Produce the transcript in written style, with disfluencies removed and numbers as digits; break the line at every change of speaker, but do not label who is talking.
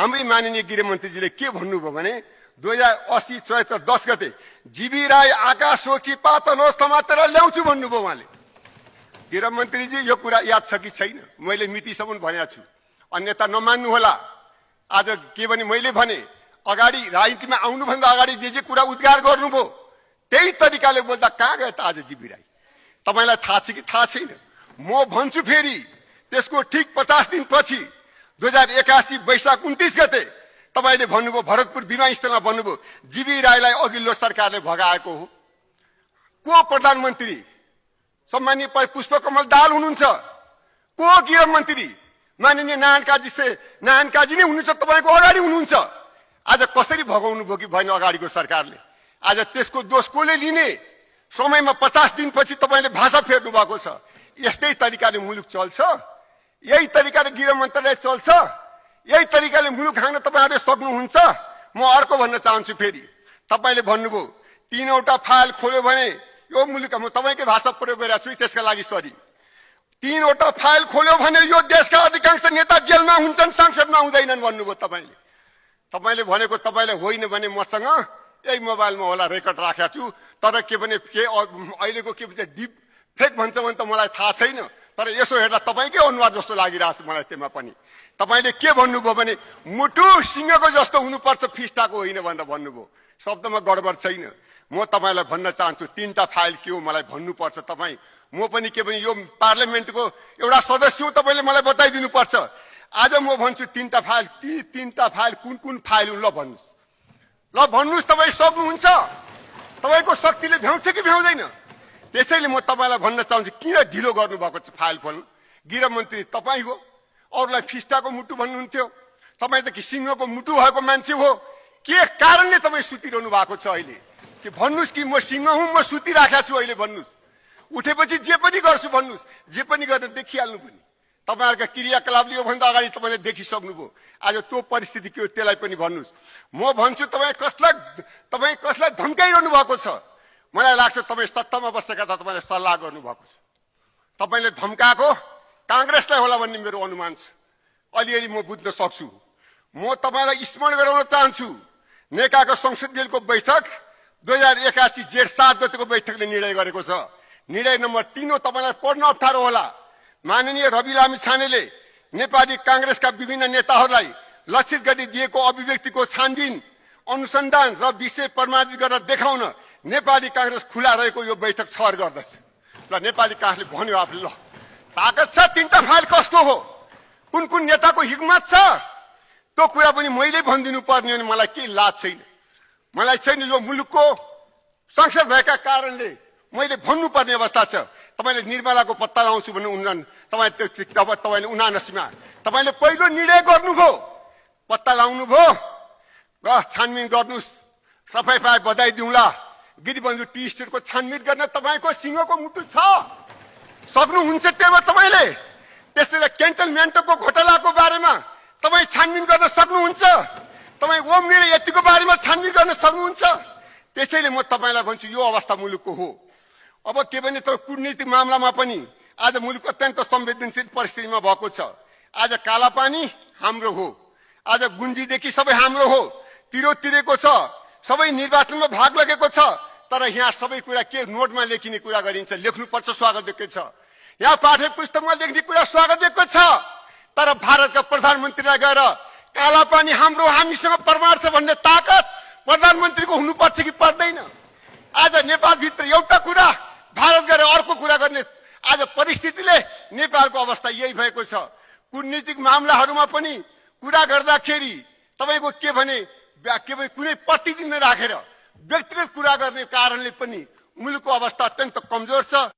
हाम्रै माननीय गृहमन्त्रीजीले के भन्नुभयो भने 2080 चैत्र 10 गते जीवी राई आकाश सोची पातलो समातेर ल्याउँछु भन्नुभयो उहाँले। गृहमन्त्रीजी यो कुरा याद छ कि छैन? मैले मितिसम्म भनेको छु, अन्यथा नमान्नु होला। आज के भने मैले भने अगाडि राजनीतिमा आउनुभन्दा अगाडि जे कुरा उद्गार गर्नुभयो त्यही तरिकाले बोल्दा कहाँ गयो त आज जीवी राई? तपाईलाई थाहा छ कि थाहा छैन? म भन्छु फेरि, त्यसको ठीक 50 दिन पछि 2081 वैशाख 29 गते तपाईले भन्नुभयो भरतपुर विमानस्थलमा भन्नुभयो जीवी राईलाई अघिल्लो सरकारले भगाएको हो। को प्रधानमन्त्री? सम्माननीय पुष्पकमल दाहाल हुनुहुन्छ। को गृहमन्त्री? माननीय नारायण काजी नै हुनुहुन्छ, तपाईको अगाडि हुनुहुन्छ। आज कसरी भगाउनु भयो कि भएन अगाडिको सरकारले? आज त्यसको दोष कसले लिने? समयमा 50 दिन पछि तपाईले भाषा फेर्नु भएको छ। यस्तै तरिकाले मुलुक चल्छ? यही तरिकाले गृह मन्त्रालय चल्छ? यही तरिकाले मुलुक हाँक्न तपाईहरुले सक्नुहुन्छ? म अर्को भन्न चाहन्छु फेरि, तपाईले भन्नुभयो 3वटा फाइल खोल्यो भने यो मुलुकमा तपाईकै भाषा प्रयोग गरिरहेको छु, त्यसका लागि सरी। 3वटा फाइल खोल्यो भने यो देशका अधिकांश नेता जेलमा हुन्छन्, संसदमा हुँदैनन् भन्नुभयो तपाईले। तपाईले भनेको तपाईले होइन भने मसँग यही मोबाइलमा होला रेकर्ड राखेको छु। तर के भने के अहिलेको के भन्छ डिप फेक भन्छ भने त मलाई थाहा छैन, तर यसो हेर्दा तपाईकै अनुहार जस्तो लागिरहेछ मलाई। त्यसमा पनि तपाईले के भन्नुभयो भने मुटु सिंहको जस्तो हुनुपर्छ, फिस्टाको होइन भनेर भन्नुभयो। शब्दमा गडबड छैन। म तपाईलाई भन्न चाहन्छु 3टा फाइल के हो मलाई भन्नुपर्छ तपाई। म पनि के भने यो पार्लियामेन्टको एउटा सदस्य हो, तपाईले मलाई बताइदिनु पर्छ। आज म भन्छु 3टा फाइल, ती 3टा फाइल कुन फाइल हुन्? ल भन्नुस्, तपाई सक्नुहुन्छ? तपाईको शक्तिले भ्याउँछ कि भ्याउँदैन? त्यसैले म तपाईलाई भन्न चाहन्छु किन ढिलो गर्नु भएको छ फाइल खोल्नु? गृहमन्त्री तपाई हो, अरूलाई फिस्टाको मुटु भन्नुहुन्थ्यो। तपाई त कि सिंहको मुटु भएको मान्छे हो। के कारणले तपाई सुतिरहनु भएको छ अहिले? के भन्नुस् कि म सिंह हुँ, म सुतिराखेको छु अहिले भन्नुस्? उठेपछि जे पनि गर्छु भन्नुस्, जे पनि गरेर देखिहाल्नु पनि। तपाईहरुका क्रियाकलापले यो भन्दा अगाडि तपाईले देखिसक्नुभयो। आज त्यो परिस्थिति के हो त्यसलाई पनि भन्नुस्। म भन्छु तपाई कसलाई धम्काइरहनु भएको छ? मलाई लाग्छ तपाई सत्तामा बसेका त तपाईले सल्लाह गर्नु भएको छ। तपाईले धम्काएको कांग्रेसलाई होला भन्ने मेरो अनुमान छ। अलिअलि म बुझ्न सक्छु। म तपाईलाई स्मरण गराउन चाहन्छु, नेकाको संसदीयको बैठक 2081 जेठ 7 गतेको बैठकले निर्णय गरेको छ। निर्णय नम्बर 3 हो, तपाईलाई पढ्न अप्ठ्यारो होला। माननीय रवि लामिछानेले नेपाली कांग्रेसका विभिन्न नेताहरूलाई लक्षित गरी दिएको अभिव्यक्तिको छानबिन, अनुसन्धान र विषय प्रमाणित गरेर देखाउन नेपाली कांग्रेस खुला रहेको यो बैठक छहर गर्दछ। ल नेपाली कांग्रेसले भन्यो आफूले, ल ताकत छ 3टा फाइल कसको हो, कुन नेताको हिम्मत छ, त्यो कुरा पनि मैले भनिदिनु पर्ने हो। मलाई के लाज छैन, मलाई छैन। यो मुलुकको संसद भएका कारणले मैले भन्नुपर्ने अवस्था छ। तपाईले निर्मलाको पत्ता लाउँछु भन्नु तपाईले 79 मा तपाईले पहिलो निर्णय गर्नुभयो, पत्ता लाउनु भयो। छानबिन गर्नुस्, सफाई पाए बधाई दिउँला। गिरिबन्धु टी स्टेटको छानबिन गर्न तपाईको सिंहको मुटु छ, सक्नुहुन्छ त्यही तपाईले। त्यसैले क्यान्टनमेन्टको घोटालाको बारेमा तपाई छानबिन गर्न सक्नुहुन्छ? तपाई ओम्नेर यतिको बारेमा छानबिन गर्न सक्नुहुन्छ? त्यसैले म तपाईलाई भन्छु यो अवस्था मुलुकको हो। अब के भने त कूटनीतिक मामलामा पनि आज मुलुक अत्यन्त संवेदनशील परिस्थितिमा भएको छ। आज कालापानी हाम्रो हो, आज गुन्जीदेखि सबै हाम्रो हो, तिरेको छ, सबै निर्वाचनमा भाग लगेको छ। तर यहाँ सबै कुरा के नोटमा लेखिने कुरा गरिन्छ, लेख्नुपर्छ, स्वागत योग्य छ। यहाँ पाठ्य पुस्तकमा लेख्ने कुरा स्वागत योग्य छ। तर भारतका प्रधानमन्त्रीलाई गएर कालापानी हाम्रो, हामीसँग प्रमाण छ भन्ने ताकत प्रधानमन्त्रीको हुनुपर्छ कि पर्दैन? आज नेपालभित्र एउटा कुरा भारत गएर अर्को कुरा गर्ने आज परिस्थितिले नेपालको अवस्था यही भएको छ। कूटनीतिक मामलाहरूमा पनि कुरा गर्दाखेरि तपाईको के भने कुनै प्रतिदिन राखेर व्यक्तिगत कुरा गर्ने कारणले पनि मुलुकको अवस्था अत्यन्त कमजोर छ।